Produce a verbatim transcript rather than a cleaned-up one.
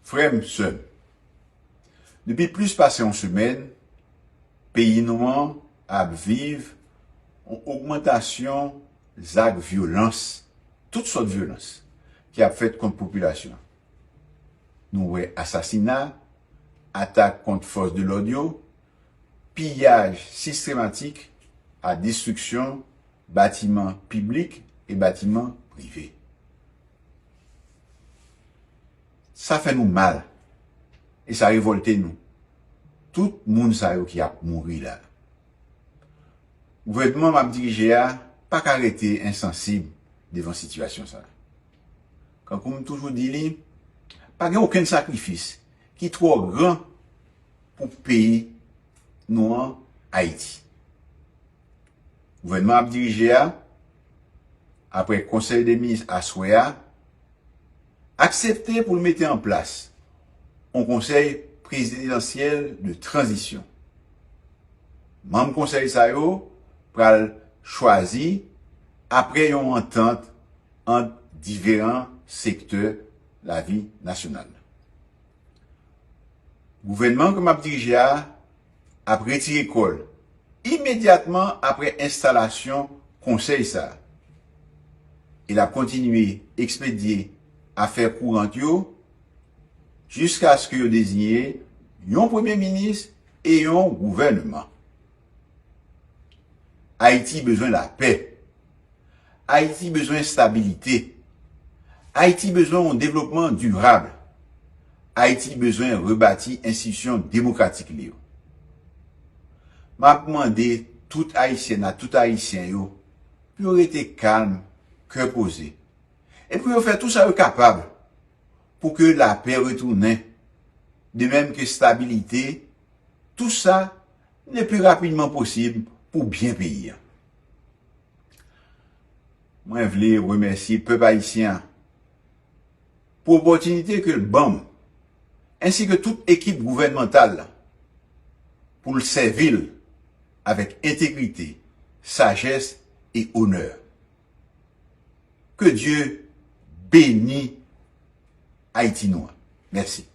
Frè m, sè m, depi plis pase yon semèn, peyi nou an ap viv yon ogmantasyon zak vyolans, tout sòt vyolans, ki ap fèt kont popilasyon an. Nou wè asasina, atak kont fòs de lòd yo, piyaj sistematik ak destriksyon batiman piblik e batiman prive. Sa fè nou mal e sa revòlte nou. Tout moun sa yo ki ap mouri la. Gouvènman m ap dirije a pa ka rete ensansib devan sitiyasyon sa a. Kankou m toujou di li, pa gen okenn sakrifis ki twò gran pou peyi nou an, Ayiti. Gouvènman ap dirije a, apre konsèy de minis aswè a, aksepte pou l mete an plas yon konsèy prezidansyèl de tranzisyon. Manm konsèy sa yo pral chwazi apre yon antant ant diferan sektè lavi nasyonal. Gouvènman ke m ap dirije a ap retire kò l imedyatman apre enstalasyon konsèy sa a. E l ap kontinye ekspedye afè kourant yo jiskaske yo deziye yon premye minis e yon gouvènman. Ayiti bezwen lapè. Ayiti bezwen estabilite. Ayiti bezwen yon devlopman dirab. Ayiti bezwen rebati enstitisyon demokratik li yo. M ap mande tout Ayisyèn ak tout Ayisyen yo pou yo rete kalm, kè poze, e pou yo fè tou sa yo kapab pou ke lapè retounen, de menm ke estabilite, tou sa le pli rapidman posib pou byen peyi a. Mwen vle remèsye pèp ayisyen an pou opòtinite ke l ban m, ensi ke tout ekip gouvènmantal la, pou l sèvi l avèk entegrite, sajès e onè. Ke Dye beni Ayiti nou an. Mèsi.